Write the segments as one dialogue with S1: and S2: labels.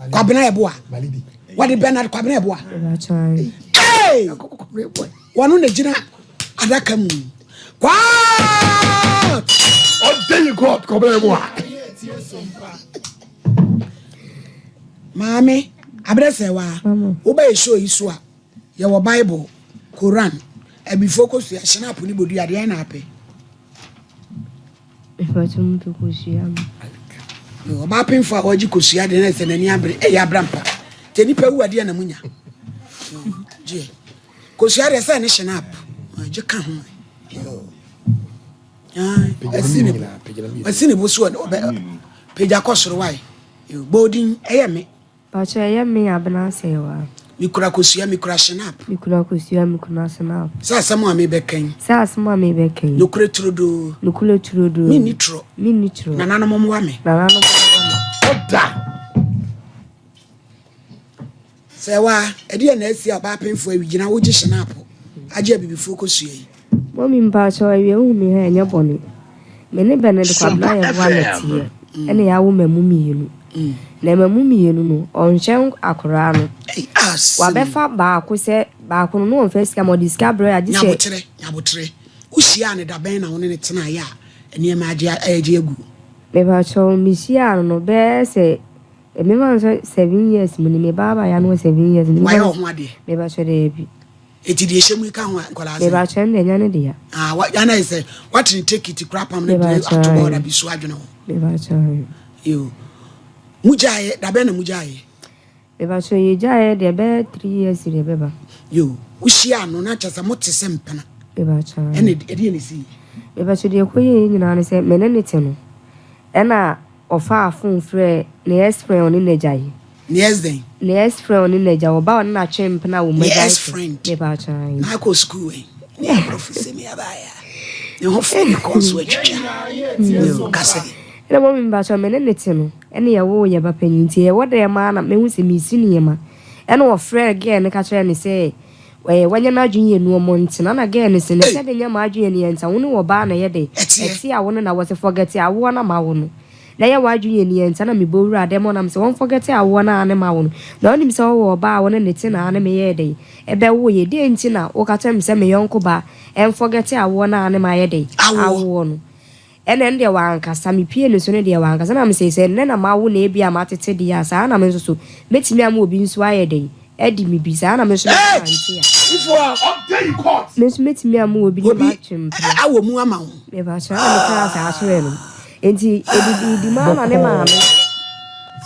S1: Kwabena Yeboah. Wɔde Bernard Kwabena Yeboah. Hey! Wɔno na gyina adaka mu. Kwaa!
S2: Ɔde yi God Kwabena Yeboah.
S1: Maame, abrɛ sɛ wa, wobɛyɛ show yi so a, yɛwɔ Bible, Koran, abifoɔ kɔsua, hyɛnaapo ne bodua, deɛ na apɛ.
S3: Mepakyɛw mepɛ kosua no.
S1: Ɔbaa pemfo a ɔgye kosua deɛ na sɛ n'ani abere ɛyɛ abrampa. Te nipa wu adeɛ na munya. Gye. Kosua deɛ sɛ ne shenap. Gye ka ho. Asi ne bo. Asi ne bo so ɔbɛ pagya kɔ soro wae. Bɔɔdin ɛyɛ me.
S3: Pakyɛ ɛyɛ me Abena Asɛewa.
S1: Mekura kosua, mekura shenap.
S3: Mekura kosua, mekura shenap.
S1: Sɛ asɛm a mebɛka yi.
S3: Sɛ asɛm a mebɛka yi.
S1: Nokorɛ turodoo.
S3: Nokorɛ turodoo.
S1: Menni torɔ.
S3: Menni torɔ.
S1: Nananom mmoa me.
S3: Nananom mmoa me.
S2: Ɔda.
S1: Sɛ wa, ɛdeɛn na asi a ɔbaa pemfoɔ awigyina wogye shenap agye abibifoɔ kosua yi?
S3: Mummy mpakyɛw awia wohu me ha ɛnyɛ bɔne. Me ne Bernard Kwabena Yeboah na ɛteɛ ɛna yɛawo mamu mienu. Na mamu mienu no ɔnhwɛ akoraa no. Wabɛfa baako sɛ baako no na ɔnfa sika ma ɔde sika brɛ a gye sɛ.
S1: Nyaboterɛ nyaboterɛ wohyiaa no dabɛn na wo ne no tenaeɛ a nneɛma agye agye agu?
S3: Mepakyɛw mehyiaa no no bɛyɛ sɛ mema no sɛ 7 years mu ni me ba abaayewa no wɔ 7 years.
S1: Wayɛ wo ho adeɛ?
S3: Mepakyɛw daabi.
S1: Eti deɛ ɛhyɛ mu yi ka ho a nkwadaa sɛn?
S3: Mebakyɛ no deɛ ɛnyɛ ne dea.
S1: Ah, wa yana yɛ sɛ watene tekiti kora apam no de ato bɔɔda bi so adwene ho.
S3: Mebakyɛ.
S1: Yo. Mu gyaeɛ, dabɛn na mu gyaeɛ?
S3: Mebakyɛ yɛ gyaeɛ deɛ ɛbɛyɛ 3 years deɛ ɛbɛba.
S1: Yo, wohyia no na kyɛ sɛ mote sɛ mpena.
S3: Mebakyɛ.
S1: Ɛna ɛdeɛ ne si?
S3: Mebakyɛ deɛ ɛkɔ yɛ nyinaa ne sɛ me ne ne te no ɛna ɔfaa phone frɛ ne ex friend ɔne n'agya yi.
S1: Ne ex dɛn?
S3: Ne ex friend ɔne n'agya ɔba ɔne n'atwe mpena wɔ mu
S1: agya. Ne ex friend.
S3: Mebakyɛ.
S1: Na akɔ sukuu wɛn. Ne aborɔfo sɛ mi abaayɛ. Ne ho fɛ ne kɔn so atwitwa. Kasa yi.
S3: Ɛna mɔ mi mebakyɛ me ne ne te no ɛne yɛwoo yɛ ba panyin nti yɛwɔ dɛm maa na mehu sɛ mesi nneɛma ɛna ɔfrɛ girl no ka kyerɛ ne sɛ ɛɛ wanya n'adwene yɛ nu ɔmo ntena na girl no sɛ ne sɛ de nyɛ m'adwene yɛ ne yɛn nta wo ne wɔ baa na yɛ de ɛte a wo ne na wɔsɛ forget awoɔ na ma wo no na yɛ w'adwene yɛ ne yɛn nta na mebɔ wura dɛm ɔnam sɛ wɔn forget awoɔ na ane ma wo no na ɔnim sɛ ɔwɔ ɔbaa a wo ne ne te na ane me yɛ de ɛbɛwo yɛ deɛ nti na woka kyerɛ me sɛ me yɔnko ba ɛnforget awoɔ na ane ma yɛ de awoɔ no. Ɛna ɛno deɛ wankasa mepie ne so no deɛ wankasa na mesɛ sɛ nnɛ na mawo na ebi a matete deɛ a saa na me nso so mɛtumi ama obi nso ayɛ dɛn adi me bi saa na me nso mɛnante
S1: a
S3: me nso mɛtumi ama obi ne matwe mpena
S1: awɔ mu ama wo.
S3: Mebakyerɛ na mekaa saa kyerɛ no nti ɛdidi mu ama ne maame.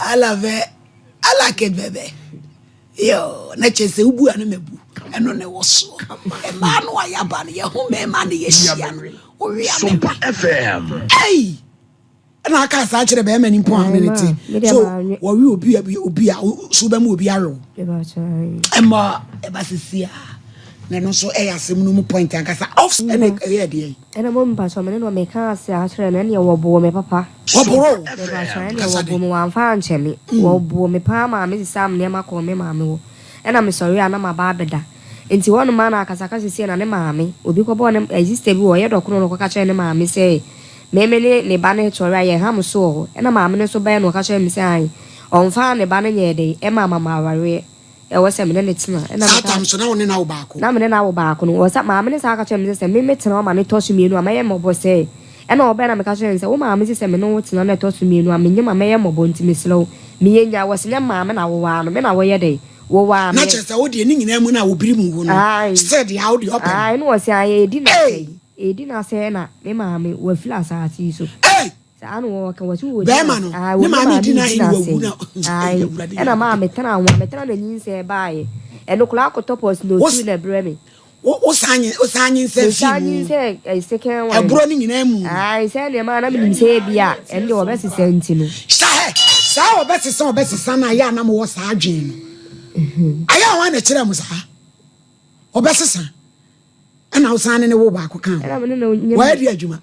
S1: I love it. I like it, baby. Yo, na kyerɛ sɛ wobu a no mabu ɛno ne wɔ soɔ ɛmaa no a yɛaba no yɛho mmarima ne yɛhyia no wowe a
S2: Sompa FM.
S1: Ei! Ɛna aka saa kyerɛ bɛrima ni mpo a ne ne te so wɔwe obi a obi a so wobɛma obi awe wo ɛma ɛba sisi a na ɛno nso ɛyɛ asɛm no mu point ankasa off ɛna ɛyɛ deɛ.
S3: Ɛna mo mpakyɛ me ne no meka ase akyerɛ no ɛne wɔboo me papa.
S1: Wɔboro.
S3: Mepakyɛ ɛne wɔboo me wɔamfa ankyɛ me wɔboo me paa maa me sesa me nneɛma kɔɔ me maame hɔ ɛna mesɔre a na maba abɛda nti wɔnom a na akasakasa sie na ne maame obi kɔbɔɔ ne sister bi wɔ ɔyɛ dɔkono no kɔka kyerɛ ne maame sɛ meme ne ne ba no tɔre a yɛn ham so wɔ hɔ ɛna maame no nso bɛyɛ no ɔka kyerɛ me sɛ ae ɔmfa ne ba no nyɛ dɛ ɛma ama ma awareɛ ɛwɔ sɛ mene ne tena.
S1: Ɛna saa tam so na wo ne na wo baako.
S3: Na mene na wo baako no wɔ sɛ maame ne saa ka kyerɛ me sɛ sɛ me tena ɔma ne tɔ so mmienu a mɛyɛ mmɔbɔ sɛ ɛna ɔbɛn na meka kyerɛ no sɛ wo maame sɛ sɛ me ne wo tena na ɛtɔ so mmienu a menyɛ ma mɛyɛ mmɔbɔ nti mesrɛ wo meyɛ nya wɔ sɛ nyɛ maame na wowaa no me na wɔyɛ dɛ wowaa
S1: me. Na kyerɛ sɛ wo deɛ ne nyinaa mu no a wobiri mu wo no sɛ deɛ wo deɛ ɔpɛ no.
S3: Ae na wɔ sɛ ayɛ ɛdi na sɛ ɛdi na sɛ na me maame wafiri asase yi so. Saa na wɔka wɔ sɛ wɔdi
S1: bɛrima no ne maame di na ahe wawu na
S3: ɛna maa metena ho a metena na nyinsɛn baeɛ ɛno koraa akɔtɔ pɔs na otu na ɛbrɛ me.
S1: Wosan nyinsɛn
S3: fi mu nyinsɛn second one
S1: ɛborɔ no nyinaa mu.
S3: Ae sɛ nneɛma na menim sɛ ebi a ɛno deɛ wɔbɛsesa nti no.
S1: Sɛ saa wɔbɛsesa wɔbɛsesa no ayɛ a na mowɔ saa adwene no ayɛ a wɔn na kyerɛ mo saa wɔbɛsesa ɛna wosan ne ne wo baako ka ho wɔyɛ de adwuma.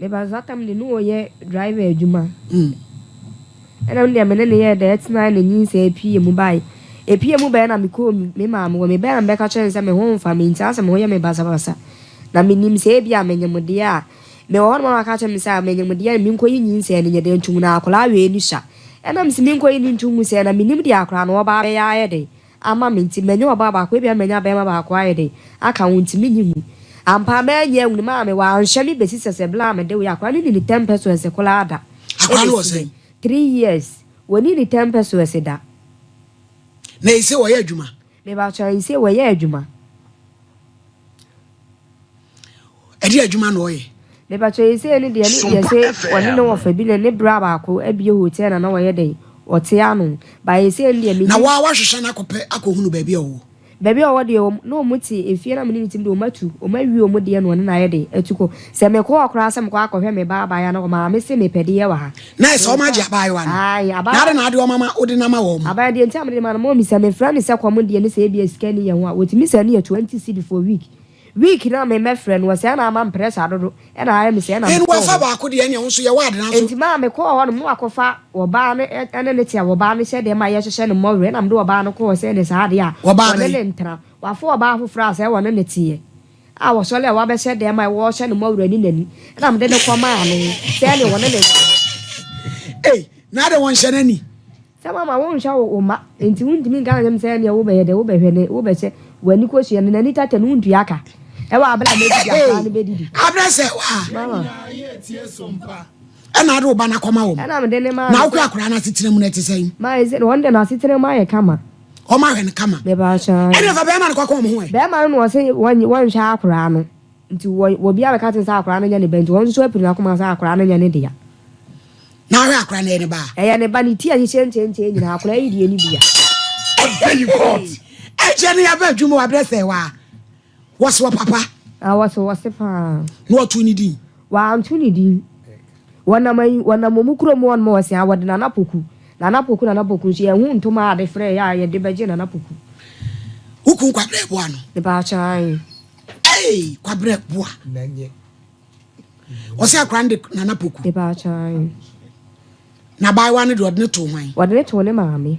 S3: Meba saa tam de ne wɔyɛ driver adwuma ɛna deɛ me ne ne yɛ dɛ ɛtena na nyinsɛn epie mu bae epie mu bɛyɛ na mekɔɔ me maame wɔ me bɛyɛ na mebɛka kyerɛ no sɛ me ho mfa me nti asɛ me ho yɛ me basabasa na menim sɛ ebi a menyem deɛ a mewɔ hɔ nom a maka kyerɛ me sɛ menyem deɛ a menkɔyi nyinsɛn no nyɛ dɛ ntum na akwadaa wei ni sua. Ɛna mese menkɔyi no nto mu sɛ na mennim deɛ akwadaa no ɔba abɛyɛ ayɛ dɛn ama me nti manya ɔbaa baako ebia manya bɛrima baako ayɛ dɛn aka ho nti menyi ngu. Ampa manyi angu no maame wanhwɛ me bɛsi sɛsɛ berɛ a mede woeɛ akwadaa no nni ne ten pesewas koraa da.
S1: Akwadaa no wɔ
S3: Ɛbɛsi
S1: sɛn?
S3: nnɛ. 3 years wɔnni ne ten pesewas da.
S1: Na ese wɔyɛ adwuma?
S3: Mebakyɛw ese wɔyɛ adwuma.
S1: Ɛdeɛ adwuma na ɔyɛ?
S3: Mepakyɛw ese ne deɛ ne yɛse ɔne ne wɔfa bi na ne bra baako abue hotel na na wɔyɛ dɛn ɔte ano but ese ne deɛ
S1: Na
S3: menim.
S1: waa wahwehwɛ no akɔpɛ akɔhunu baabi a ɔwɔ?
S3: Baabi a ɔwɔ deɛ wɔn na wɔn te efie na me ne no te mu deɛ wɔn atu wɔn awie wɔn deɛ na ɔne no ayɛ dɛn atu kɔ sɛ mekɔ hɔ koraa sɛ mekɔ akɔhwɛ me ba abaayewa no maame se mepɛ deɛ wɔ ha
S1: Na ɛsɛ wɔn
S3: mekɔ
S1: agye abaayewa
S3: a
S1: no?
S3: ae
S1: Na
S3: abaayewa
S1: adɛn na ade wɔn ama wode no ama wɔn?
S3: Abaayewa deɛ nti a mede ma no mɔmi sɛ mefrɛ no sɛ kɔm deɛ ne sɛ ebia sika ni yɛn ho a wɔtumi sɛ no yɛ 20 cedi for week Week no a me mɛfrɛ no ɔsɛ ɛna ama me pressure dodo ɛna ayɛ me sɛ ɛna
S1: Ɛn
S3: me kɔɔ
S1: wafa
S3: hɔ.
S1: baako deɛ ɛneɛ wo nso yɛ ward nanso.
S3: Nti maa me kɔɔ hɔ nom na wakɔfa ɔbaa no ɛne ne te a ɔbaa no hyɛ dɛm a yɛhyehyɛ no mmɔwerɛ ɛna mede ɔbaa no kɔɔ sɛ ɛne saa adeɛ a
S1: Ɔbaa
S3: ɔne
S1: bɛn?
S3: ne ntena. Wafa ɔbaa foforɔ a sɛ ɔne ne teɛ a ɔsɔre a wabɛhyɛ dɛm a wɔhyɛ no mmɔwerɛ ne n'ani ɛna mede no kɔmaa no sɛ ɛne ɔne ne ntena.
S1: Ei na adɛn wɔnhyɛ n'ani?
S3: Sɛ mama wonhwɛ wo wo mma nti wontumi nka asɛm sɛ ɛneɛ wobɛyɛ dɛ wobɛhwɛ ne wobɛhyɛ w'ani kosua no n'ani tata no wontua ka ɛwɔ abere a mɛdidi akwadaa no bɛdidi.
S1: Abrɛ sɛ waa.
S3: Mama.
S1: Ɛna ade wo ba no akɔma wɔn.
S3: Ɛna mede ne maa
S1: Na
S3: no
S1: wokɔ
S3: sɛ.
S1: akwadaa no asetena mu no ɛte sɛn?
S3: Ma ɛsɛ wɔn de n'asetena mu ayɛ kama.
S1: Wɔn ahwɛ no kama.
S3: Mepaakyɛw.
S1: Ɛna fa bɛrima no kɔka wɔn ho ɛ.
S3: Bɛrima no na ɔse wɔn wɔnhwɛ akwadaa no. Nti wɔ obiara bɛka kyerɛ no sɛ akwadaa no nyɛ ne ba nti wɔn nso apiri n'akoma sɛ akwadaa no nyɛ ne dea.
S1: Na ahwɛ akwadaa no ɛyɛ ne ba a.
S3: Ɛyɛ ne ba, ne ti a ɛhyehyɛ nkyɛnkyɛn nyinaa akwadaa yi deɛ ne bia.
S2: Ɔda yi court.
S1: Ɛkyɛ no yɛaba adwuma wɔ abrɛ sɛ waa wɔse wɔ papa.
S3: Ah wɔse wɔse paa.
S1: Na wɔtoo ne din.
S3: Wɔanto ne din. Wɔnam ayi wɔnam wɔn kurom hɔ nom wɔse ah wɔde Nana Poku Nana Poku Nana Poku nso yɛnhu ntoma a ade frɛ yɛ a yɛde bɛgye Nana Poku.
S1: Wo kun Kwabrɛ boa no.
S3: Mepaakyɛw ae.
S1: Ei kwabrɛ boa. Ɔsɛ akora no de nana poku. Na abaayewa no de ɔde ne too hwan?
S3: Ɔde ne too ne maame.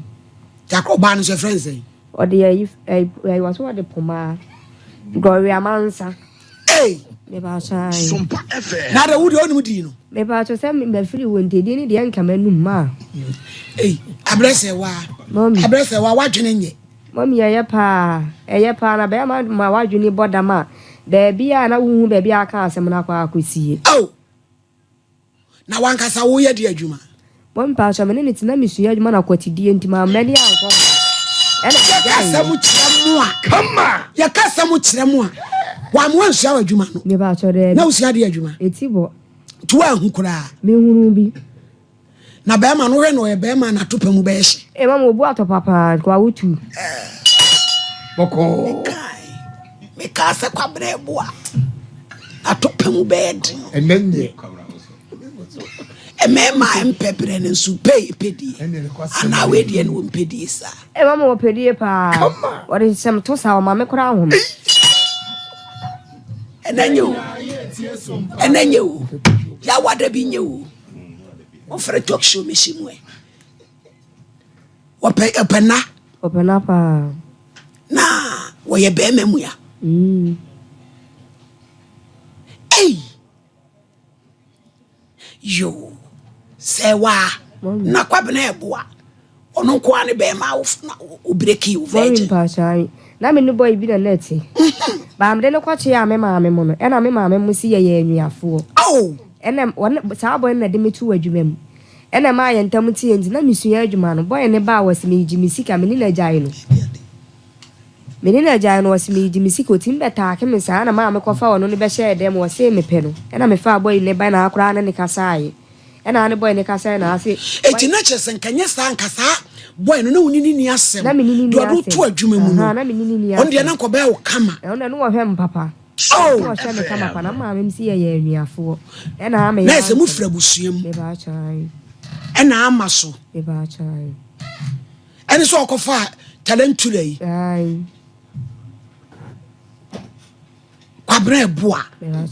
S1: Nti akora ɔbaa no nso ɛfrɛ nsɛn?
S3: Ɔde ayi ɛyi wɔsɛ ɔde pomaa Gloria Mansa.
S1: Ei.
S3: Mepaakyɛw.
S1: Na de wo deɛ ɔnim din no.
S3: Mepaakyɛw sɛ mafiri wo nti din no deɛ nka m'anum maa.
S1: Ei abrɛ sɛ waa. Abrɛ sɛ waa wadwene nyɛ.
S3: Mummy ɛyɛ paa, ɛyɛ paa na bɛɛma ma w'adwene bɔ dam a, baabi a na wonhu baabi a aka asɛm no akɔ akɔsie.
S1: Oh! Na w'ankasa woyɛ deɛ adwuma?
S3: Mummy mpakyɛw me ne no te na mesua adwuma na kwatidie nti mamma m'ani ankɔ ho ɛna
S1: Yɛka
S3: megyaeɛ.
S1: asɛm kyerɛ mo a, yɛka asɛm kyerɛ mo a, wamma wansua w'adwuma no.
S3: Mepakyɛw daabi.
S1: Na wosua deɛ adwuma?
S3: Eti bɔ.
S1: Nti woanhu koraa?
S3: Mehunuu bi.
S1: Na bɛrima no wohwɛ no ɔyɛ bɛrima a n'atopa mu bɛyɛ hye.
S3: Ee mama obu atɔ papa nkoa wo tu.
S2: Bɔkɔɔ.
S1: Mekae mekaa sɛ kwabrɛ boa n'atopa mu bɛyɛ den.
S2: Ɛnɛ nyɛ.
S1: Mmarima a mpɛ brɛ no nso pɛ pɛdie anaa wei deɛ no wɔn pɛdie saa.
S3: Ee mama wɔ pɛdie paa. Wɔde nsɛm to saa ɔma me koraa ahome.
S1: Ɛnɛ nyɛ o ɛnɛ nyɛ o yawada bi nyɛ o. Wɔfrɛ talk show mesi mu ɛ. Wɔpɛ ɔpɛ na.
S3: Ɔpɛ na paa.
S1: Na wɔyɛ bɛrima mu ya. Mm. Ei. Yo. Sɛ waa. Na kwabena ɛboa. Ɔno nko ara ne bɛrima a wo breki wo virgin.
S3: Mɔmi mpakyɛ na me ne boy bi na na ɛte. Baa mede no kɔkye a me maame mo no ɛna me maame mo si yɛyɛ anuafoɔ.
S1: Oh.
S3: Ɛna wɔne saa boy no na ɛde me too adwuma mu. Ɛna ɛmaa yɛn ntam teeɛ nti na mesua adwuma no. Boy no baa wɔse meregye me sika me ne no agyae no. Me ne no agyae no ɔse meregye me sika ɔtumi bɛtaake me saa na maa mekɔfa ɔno no bɛhyɛɛ dɛm ɔse mepɛ no. Ɛna mefaa boy no ba na koraa ne no kasaeɛ. Ɛna ne boy no kasaeɛ na ase.
S1: Enti na kyerɛ sɛ nka nyɛ saa nka saa boy no na wo ne no nni asɛm.
S3: Na me ne no nni
S1: Deɛ ɔde wo
S3: asɛm.
S1: to adwuma mu no
S3: Ahaa na me ne no nni
S1: ɔno deɛ
S3: asɛm.
S1: na nka ɔbɛyɛ wo kama.
S3: Ɛno deɛ na ɔhwɛ me papa.
S1: Oh!
S3: Na ɔhwɛ me kama pa na maame m si yɛyɛ anuafoɔ. Ɛna ama
S1: Na
S3: yɛ
S1: ɛsɛ mo
S3: ansɛm.
S1: firi abusua mu.
S3: Mepaakyɛw ae.
S1: Ɛna ama so.
S3: Mepaakyɛw ae.
S1: Ɛne sɛ ɔkɔfaa talentula yi.
S3: Ae.
S1: Kwabena Ɛboa.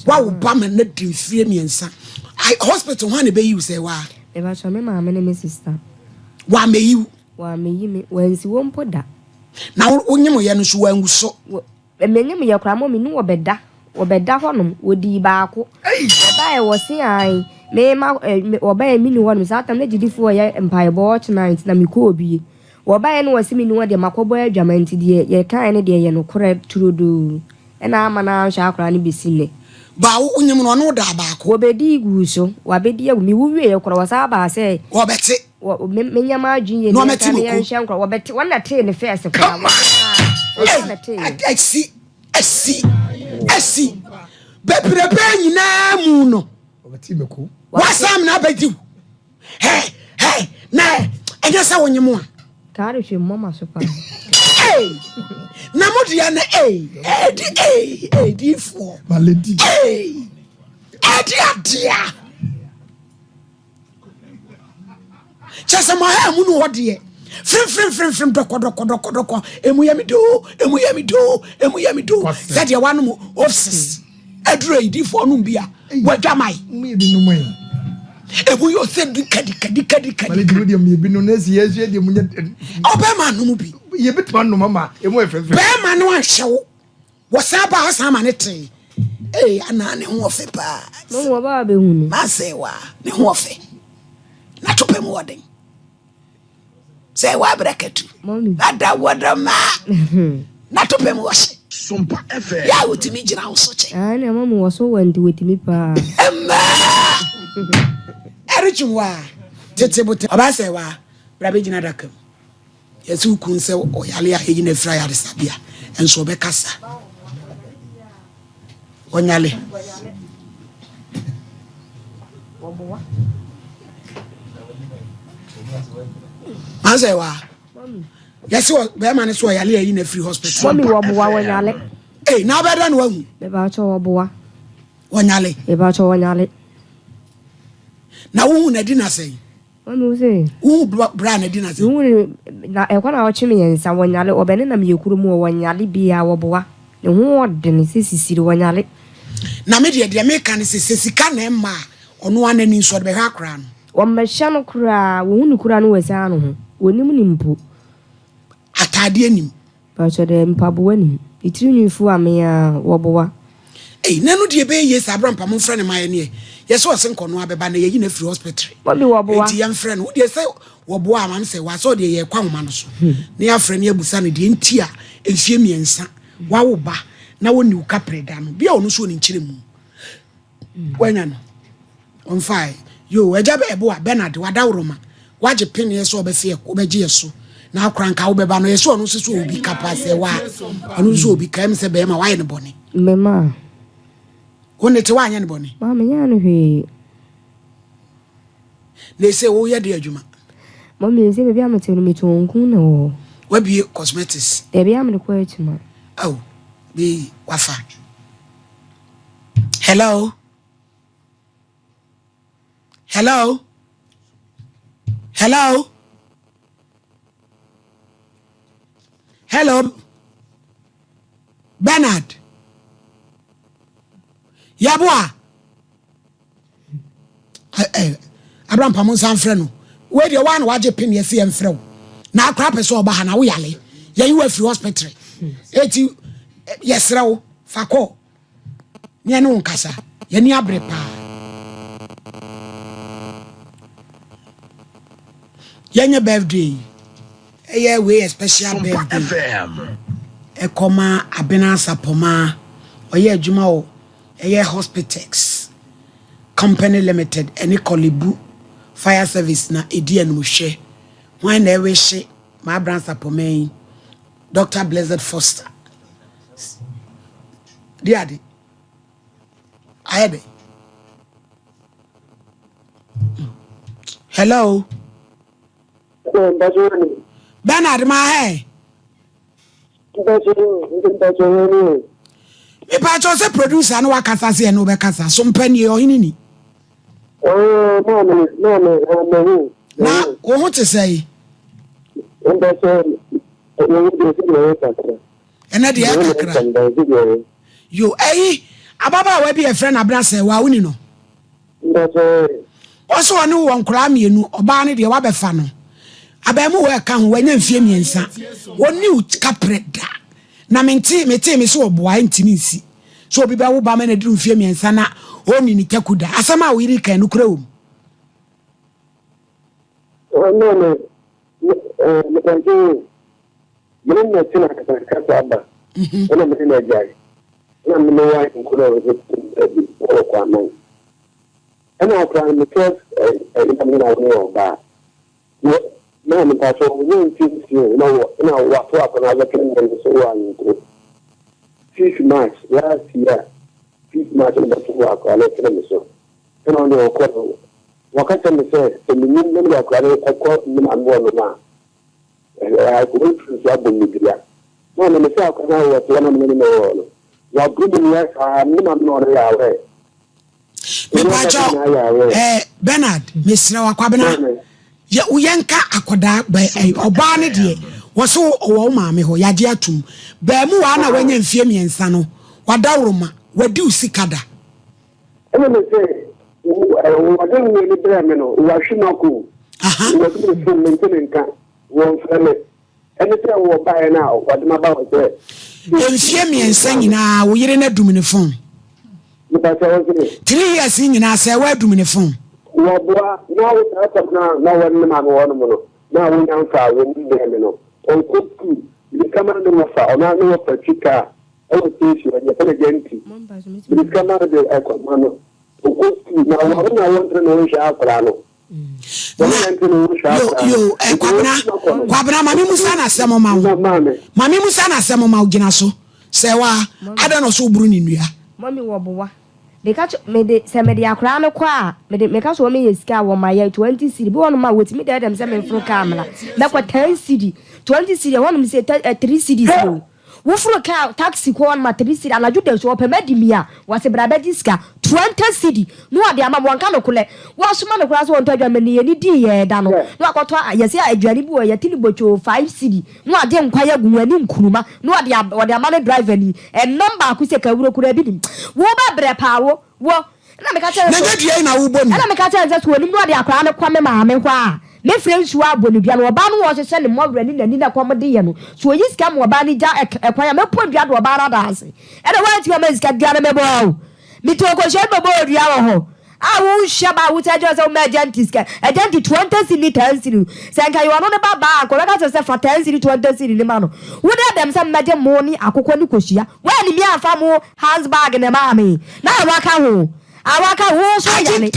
S1: Wa wo ba ma na di mfie mmiɛnsa. Hospital hwan na ɛbɛyi wo sɛ waa?
S3: Mepaakyɛw me maame ne me sister.
S1: Wa mɛyi wo.
S3: Wa mɛyi me. Wansi wo mpo da.
S1: Na wo nyem yɛ no nso wangu so.
S3: M'anim yɛ koraa mummy ne wɔbɛda wɔbɛda hɔ nom wɔdii baako wɔbaeɛ wɔse ae. Me ma eh, me, wɔbaeɛ menni hɔ nom. Saa tam na gyidifoɔ yɛ mpaebɔ ɔkyena nti na mekɔɔ bie. Wɔbaeɛ no wɔse menni hɔ deɛ makɔbɔ adwaman nti deɛ yɛkaeɛ no deɛ ɛyɛ nokorɛ turodoo. Ɛna amma no anhwɛ akwadaa no bɛsi nnɛ.
S1: Ba wo wonyem no ɔne wo daa baako.
S3: Wɔbɛdii guu so. Wɔabɛdi agu. Mewu wieeɛ koraa wɔsan baa sɛ.
S1: Wɔbɛte.
S3: Wɔ, me, menyɛ m'adwene yie
S1: Na
S3: na
S1: wɔmɛte
S3: yɛnka na
S1: mako.
S3: yɛnhwɛ nkora. Wɔbɛte, wɔn na tee ne first koraa.
S1: Come on!
S3: Wɔn ara, wɔn ara na
S1: Ei,
S3: teeɛ.
S1: asi, asi, asi. Bebrebe nyinaa mu no.
S2: Wɔbɛte mako.
S1: Wɔasan amena abɛdi wo. Hɛ, hɛ, na ɛnyɛ sɛ wonyem a.
S3: Kaa de hwɛ mmɔ m'aso paa.
S1: Ei, na mo deɛ no ei, ɛdi ei, ɛdiifoɔ.
S2: My lady.
S1: Ei, ɛdi adeɛ. Kyɛ sɛ mo ha mu no hɔ deɛ fremfremfremfrem dɔkɔdɔkɔdɔkɔdɔkɔ emu yɛ me doo emu yɛ me doo emu yɛ me doo sɛdeɛ wanom offices aduru ayidifoɔ nom bi a wadwaman emu yɛ ɔsɛ dikadikadikadikadi ɔbɛma nom bi bɛrima no anhyɛ wo Wɔsan baa ɔsan ma ne tee. Ee anaa ne ho ɔfɛ paa.
S3: Mo mu ɔbaa bɛhu no.
S1: Masɛ wa ne ho ɔfɛ. Na to pɛ mu ɔden. Sɛ wa abrakatu. Ada wɔdɔ ma. Na to pɛ mu ɔhye.
S4: Sompa FM.
S1: Yɛ a wotumi gyina wo so kyɛ.
S3: Ah na mama wɔ so wɔ nti wotumi paa.
S1: Mmaa. Ɛretwe wa tete bote. Ɔbaa sɛ wa bra bɛgyina adaka mu. Yɛse wo kun sɛ ɔyare a yɛyi no afiri ayaresabea nso ɔbɛkasa. Ɔnyale. Mansɛ wa. Yɛse bɛrima no so ɔyare a yɛyi no afiri hospital.
S3: Mami wɔboa wɔnyale.
S1: Ei, na abɛda no wahu.
S3: Mebakyɛ wɔboa.
S1: Wɔnyale.
S3: Mebakyɛ wɔnyale.
S1: Na wohu na di na sɛn?
S3: Mami wo se.
S1: Wohu bra na di na sɛn?
S3: Wohu na ɛkɔ na ɔkye me yɛn nsa wɔnyale ɔbɛ ne nam yɛ kuro mu wɔnyale bia wɔboa ne ho ɔdene sɛ sisiri wɔnyale.
S1: Na me deɛ deɛ meka ne sɛ sɛ sika na ɛmma a ɔno ara n'ani nso ɔde bɛhwɛ akoraa no.
S3: Wɔmmɛhyɛ no koraa wɔhu no koraa no wɔasiane no ho wɔnim no mpo.
S1: Ataadeɛ nim.
S3: Pakyɛ dɛ mpaboa nim. Ne tiri nwi fu a me aa wɔboa.
S1: Ei na ɛno deɛ ɛbɛyɛ yie saa abrampa momfrɛ no ma yɛneɛ yɛsɛ ɔse nkɔnoa bɛba na yɛyi no afiri hospital
S3: Mami wɔboa.
S1: enti yɛmfrɛ no wodeɛ sɛ wɔboa a maame sɛ waa sɛ ɔdeɛ yɛkɔ ahoma no so na yɛafrɛ no yɛabusa no deɛ nti a mfie mmiɛnsa wawo ba na wɔnni wo kaprɛ da no bia ɔno nso wɔ ne nkyerɛmu Wanya no. Ɔmfae. Yoo, agya bɛ ɛbo a, Bernard, wadaworoma. Wagye peneɛ sɛ ɔbɛfe yɛ, wobɛgye yɛ so. Na akora nka wobɛba no, yɛ sɛ ɔno nso sɛ obi ka pa sɛ wa. Ɔno nso obi ka, ɛm sɛ bɛrima wayɛ no bɔne.
S3: Mema.
S1: Wo ne te wanyɛ no bɔne.
S3: Ma menyɛ no hwee.
S1: Na ese woyɛ de adwuma.
S3: Mɔmi ese baabi a mete no metɔn nku na wɔ hɔ.
S1: Wabie cosmetics.
S3: Dabi a mede kɔ adwuma.
S1: Aw, bi wafa. Hello. Hello. Hello. Hello. Bernard. Yaboa. Abraham mo nsa mfrɛ no. Wei deɛ waa na wagye pin yɛsi yɛn mfrɛ wo. Na akora pɛ sɛ ɔba ha na woyale. Yɛyi wo afiri hospital. Eti yɛsrɛ wo fa kɔ. Ne yɛne wo nkasa. Yɛni abere paa. Yɛnyɛ birthday yi. Ɛyɛ wei yɛ special birthday. Ɛkɔma Abena Asapɔmaa. Ɔyɛ adwuma wɔ Ɛyɛ Hospitex Company Limited ɛne Korle Bu Fire Service na ɛdi animhwɛ. Hwan na ɛrehye m'abransa pɔmɛ yi? Doctor Blessed Foster. Di ade. Ayɛ dɛ. Hello. Bernard ma hɛ. Mepakyɛw sɛ producer no wakasa sɛ ɛne wobɛkasa so mpa nie ɔhene ni. Na wo ho te sɛ yi? Ɛnɛ deɛ kakra. Yo ɛyi ababaawa bi yɛfrɛ no Abena sɛ wa woni no? Ɔse ɔne wo wɔ nkoraa mienu, ɔbaa no deɛ wabɛfa no. Abaamuwa ɛka ho, wanya mfie miensa. Ɔnni wo kaprɛ da. Na mente, metee me se ɔboa, ɛntimi nsi. Sɛ obi bɛwo ba ma no aduru mfie miensa na. ɔnni ne taku da. Asɛm a wo yere ka yi, nokorɛ wɔ mu?
S4: Ɔno me, mepɛnkyɛ o, mene na ɛte na akasakasa aba, ɛna mene na agyae, ɛna mene wɔ ahemfo na wɔsɛ bi wɔwɔ kwaman. Ɛna akora no me first ɛna mene na wɔne ɔbaa. Wɔ na mepatwɛ wɔnyɛ mfimfini o, na wɔ na wato akɔ na abɛka ne no so wɔ ahemfo. 5 March last year, 5 March na bɛto wɔ akora no ɛtene me so. Ɛna ɔne ɔkɔ no, wɔka kyerɛ me sɛ sɛ menim na mede akora no ɛkɔ ne maame wɔ nom a, wɔmfiri so abɔ me dua. Na ɔno me sɛ akora no a wɔte hɔ na mene ne wɔ no, wɔaboro me dua saa, ne maame na ɔno yɛ awɛ.
S1: Mepakyɛw, eh, Bernard, mesrɛ wo akwabena, yɛ yɛnka akɔdaa bɛ ɔbaa no deɛ wɔso ɔwɔ wo maame hɔ, yɛagye atum. Baamu waa na wanya mfie 3 no, wadaworoma, wadi wo sika da.
S4: Ɛna me sɛ, wɔde wo ani brɛ me no, wɔahwe m'ako. Wɔde me fom, mente ne nka, wɔmfrɛ me. Ɛne sɛ wɔbaeɛ no a, wɔde m'aba hɔ sɛ.
S1: Mfie 3 nyinaa, wo yere no adum ne fon. 3 years nyinaa sɛ wɔadum ne fon.
S4: Wɔboa na wo saa asɛm no a na wɔne ne maame wɔ nom no, na wonya mfa wɔ mu brɛ me no, ɔnkɔ sukuu, mede sika ma no ne wɔfa, ɔno ara ne wɔfa twi kaa ɛwɔ station hɔ, yɛfrɛ no Gyanti, mede sika ma no de ɛkɔ ma no, ɔnkɔ sukuu, na wɔn na wɔntere ne ho nhwɛ akwadaa no.
S1: Na yo yo eh, Kwabena Kwabena ma me musa na asɛm ma wo ma me musa na asɛm ma wo gyina so sɛ wa adɛn na ɔso woburu ne nnua.
S3: Mummy wɔ boa. Meka kyɛ mede sɛ mede akwadaa no kɔ a mede meka sɛ wɔn yɛ sika a wɔn ma yɛ 20 cedi bi wɔ nom a wɔtumi dɛɛdɛm sɛ memforo kaa mmra mɛkɔ 10 cedi 20 cedi ɛhɔ nom sɛ 3 cedis o. Woforo kaa taxi kɔ hɔ nom a 3 cedi anadwo da so ɔpɛ madi mi a wɔse bra bɛgye sika 20 cedi na wɔde ama me wɔnka nokorɛ wɔasoma me koraa sɛ wɔntɔ aduane ma ne yɛni dii yɛɛ da no na wakɔtɔ yɛse aduane bi wɔ yɛte ne botwoo 5 cedi na wagye nkwan agu ho ɛne nkuruma na wɔde wɔde ama ne driver ni ɛnam baako sɛ kawuro koraa bi nim wo bɛ brɛ paa wo wo ɛna meka kyerɛ
S1: no
S3: sɛ
S1: Na nyɛ dua yi na wobɔ ni.
S3: ɛna meka kyerɛ no sɛ sɛ onim na ɔde akwadaa no kɔ me maame hɔ a mefrɛ nsuo abɔ no dua no ɔbaa no ɔhyehyɛ ne mmɔwerɛ ne n'ani na kɔm de yɛ no so oyi sika ma ɔbaa no gya ɛkwan a mɛpɔ dua de ɔbaa no ada ase ɛna woantumi ama sika dua no mebɔɔ wo metoo kɔhyɛ bɛbɔɔ dua wɔ hɔ a wonhyɛ ba a wosɛ kyerɛ sɛ woma agya nti sika agya nti 20 cedi ne 10 cedi sɛ nka yɛ ɔno ne ba baa anka ɔbɛka kyerɛ sɛ fa 10 cedi 20 cedi ne ma no wode dɛm sɛ mmɛgye mo ne akokɔ ne kosua woanimi amfa mo handbag ne maa me na awaka ho awaka wo nso yale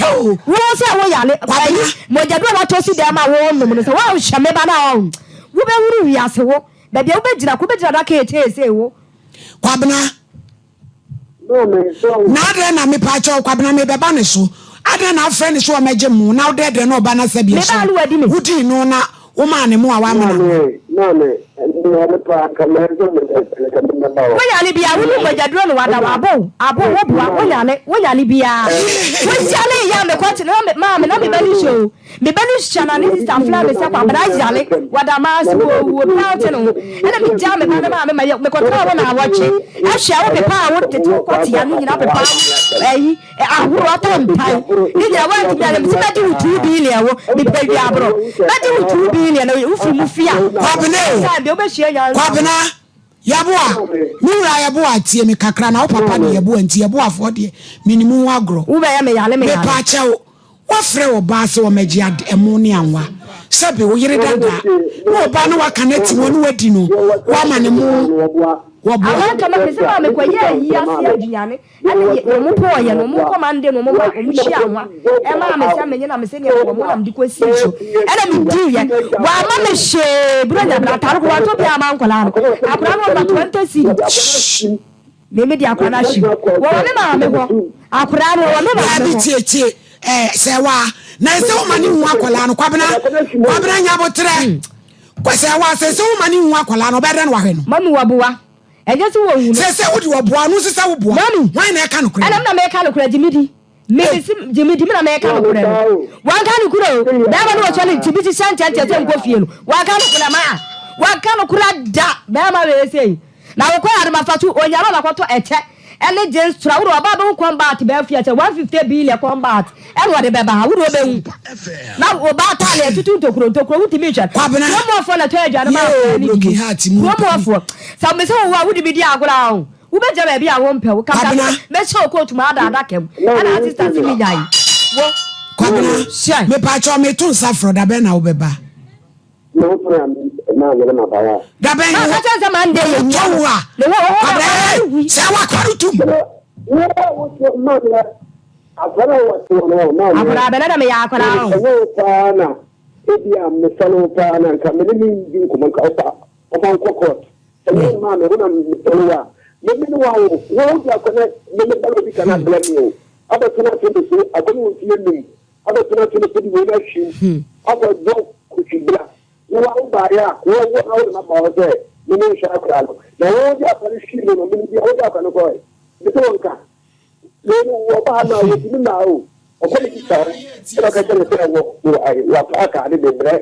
S3: wo sɛ wo yale ayi mogyaduro a watɔ si dɛm a wonom no sɛ woanhwɛ me ba no a wobɛhuru wiase wo baabi a wobɛgyina ko wobɛgyina da keeteesei wo
S1: Kwabena Na adɛn na mepaakyɛw Kwabena mebɛba ne so adɛn na afrɛ ne so ɔmɛgye mo na wodɛɛdɛɛ na ɔba na sɛbi ɛhyɛ wodii no na womaa ne mo a wamena no.
S3: Wo yale bia wo nom mogyaduro no wada wo abo abo wo boa wo yale wo yale bia wo yale ya me kɔ kyene na maame na me ba ni hyɛ o Me ba no hyia na ne sista frɛ me sɛ Kwabena yare, wɔda m'ase, wɔrewu, obiara nte ne ho. Ɛna megyaa me ba no maa me ma mekɔtenaa hɔ naawɔtwe. Ɛhwɛ a wopepaa wo tete wo kɔtea no nyinaa wopepaa ayi ahorow atantan ne nyinaa woantumi anyɛ. Mese mɛgye wo 2 billion wo mepɛ wiaborɔ. Mɛgye wo 2 billion na wofiri mu fie a.
S1: Kwabena o,
S3: Time deɛ wobɛhyia nyansa.
S1: Kwabena, Yɛboa, me wura yɛboa, tie me kakra na wo papa de yɛboa nti yɛboafoɔ deɛ menim ho agorɔ.
S3: Wobɛyɛ me yale me yale.
S1: Mepaakyɛw, Woafrɛ ɔbaa sɛ ɔmmɛgye ade, ɛmo ne anwa. Sɛbe, wo yere dada, na ɔbaa no waka no ati hɔ na wadi no, woama no mo, wɔboa.
S3: Amanka ma mese maa mekɔ yɛ ayi ase aduane ɛne yɛ ɔmo pɔɔ yɛ no ɔmo kɔ mande no ɔmo ma ɔmo hyia anwa ɛmaa me sɛ menye na mese neɛ ɔmo na mede kɔ sii so ɛna me dii yɛ wama me hwee bro nya bra atare ko wantɔ biaa ma nkɔlaa no akɔlaa no ɔma 20 cedi. Me me de akora no ahye mu. Wɔwɔ me maame hɔ. Akora no wɔwɔ me maame
S1: Dabi
S3: hɔ.
S1: tie tie ɛɛ sɛ wa na ɛsɛ wo ma ne hu akwadaa no kwabena kwabena nyabotrɛ kɔ sɛ wa sɛ sɛ wo ma ne hu akwadaa no ɔbɛyɛ dɛ na wahwɛ no.
S3: Mami wɔboa. Ɛnyɛ sɛ wɔhu no.
S1: Sɛ sɛ wode ɔboa no nso sɛ woboa.
S3: Mami.
S1: Hwan na ɛka nokorɛ?
S3: Ɛna me na meka nokorɛ gye me di. Me me se gye me di me na meka nokorɛ no. Wanka nokorɛ o. Bɛrima no wɔtwa ne nti bi hyehyɛ nkyɛnkyɛn sɛ nkɔ fie no. Wanka nokorɛ maa. Wanka nokorɛ da. Bɛrima wei sei. Na wokɔ adoma fa so onyame na kɔtɔ ɛkyɛ ɛne jeans tra wode ɔbaa bɛhu combat bɛɛ fia kyɛ 150 billion combat ɛna ɔde bɛba ha wode ɔbɛhu na ɔbaa taale ɛtutu ntokuro ntokuro wotumi nhwɛ
S1: Kwabena
S3: kurom ɔfoɔ na tɔ aduane ma
S1: yee
S3: akwadaa no
S1: broken
S3: die
S1: heart mu
S3: kurom ɔfoɔ sɛ mesɛ wo a wode me di agorɔ a o. Wobɛgya baabi a wompɛ wo kasa
S1: Kwabena.
S3: mɛhyɛ wo kootu ma ada adaka mu ɛna asista se menyae wo.
S1: Kwabena,
S3: Hyɛ.
S1: mepaakyɛw meto nsa frɛ wo, dabɛn na wobɛba? Dabɛn
S3: Ma ka kyerɛ sɛ Monday yɛ
S1: tɔ
S3: hia
S1: wo a.
S3: Ne wo wo
S1: Kwabena, ee, sɛ wakɔre tum.
S3: Akwadaa bɛ na dɛ meyɛ akwadaa o.
S4: Wo a wobaeɛ a, wo wo na wode m'aba hɔ sɛ me ne nhwɛ akwadaa no, na wo wode akwadaa no hwii me no, menim deɛ wode akwadaa no kɔɔe. Mese wo nka. Wei no, wɔba ha no a, wɔtumi maa o. Ɔkɔ ne sista hɔ, ɛna ɔka kyerɛ no sɛ wɔ wɔ ayi wɔapaaka ade de brɛ